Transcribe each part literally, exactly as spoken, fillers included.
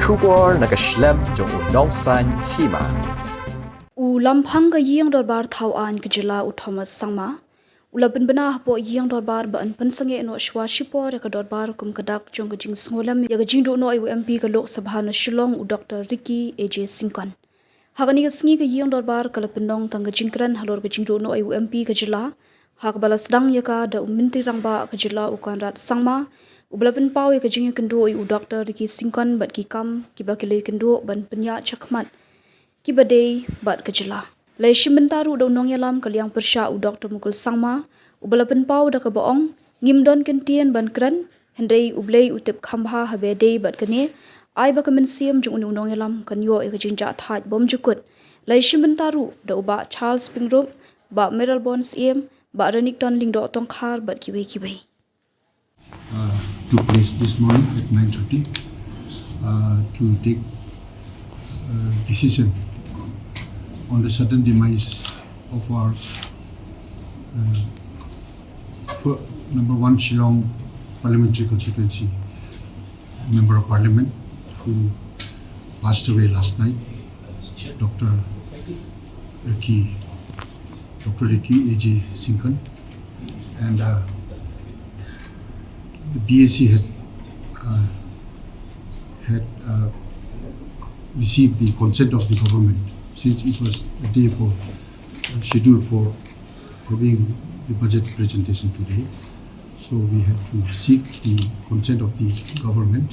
Khubor na ka shlem jong u nongsaiñ hima. U Lamphang ka Ïing Dorbar Thaw Aiñ ka Jylla u Thomas Sangma u la pynbna hapoh Ïing Dorbar ba yn pynsangeh noh shwa shipor ïa ka dorbar kum ka dak jong ka jingsngewlem ïa ka jingduh noh ïa u M P ka Lok Sabha na Shillong u Doctor Ricky A J Syngkon. Ha kane ka sngi ka Ïing Dorbar ka la pynlong tang ka jingkren halor ka jingduh noh ïa u M P ka Jylla, ha kaba la sdang ïa ka da u Myntri Rangbah ka Jylla u Conrad Sangma, uba la pynpaw ïa ka jingïakynduh ïa u Doctor Ricky Syngkon bad ki kam kiba ki la ïakynduh ban pynïaid shakhmat kiba dei bad ka Jylla. La ïashim bynta ruh da u nongïalam ka liang pyrshah u Doctor Mukul Sangma, uba la pynpaw da kaba ong, ngim don kyntien ban kren, hynrei U Blei u tip kham bha haba dei bad kane, ai ba ka mynsiem jong une u nongïalam kan ïoh ïa ka jingjahthait bymjukut. La ïashim bynta ruh da u Bah Charles Pyngrope, Bah Mayral Born Syiem, Bah Renikton Lyngdoh Tongkhar bad kiwei kiwei. Uh, took place this morning at nine thirty uh, to take uh, decision on the sudden demise of our uh, per- number one Shillong parliamentary constituency member of parliament who passed away last night, Doctor Ricky, Doctor Ricky A J Syngkon, and uh, the B A C had uh, had uh, received the consent of the government, since it was a day for uh, scheduled for having the budget presentation today. So we had to seek the consent of the government,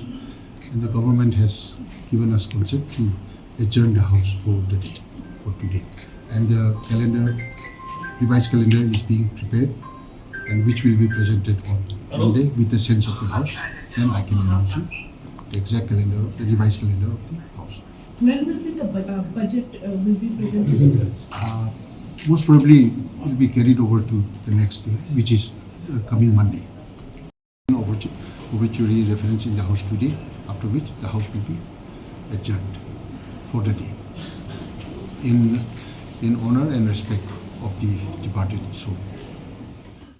and the government has given us consent to adjourn the house for the day, for today. And the calendar, revised calendar is being prepared, and which will be presented on Monday with the sense of the house. Then I can announce you the exact calendar, the revised calendar of the house. When will be the budget, uh, budget uh, will be presented? Uh, most probably, it will be carried over to the next day, which is uh, coming Monday. Obit- Obituary reference in the house today, after which the house will be adjourned for the day in in honor and respect of the departed soul.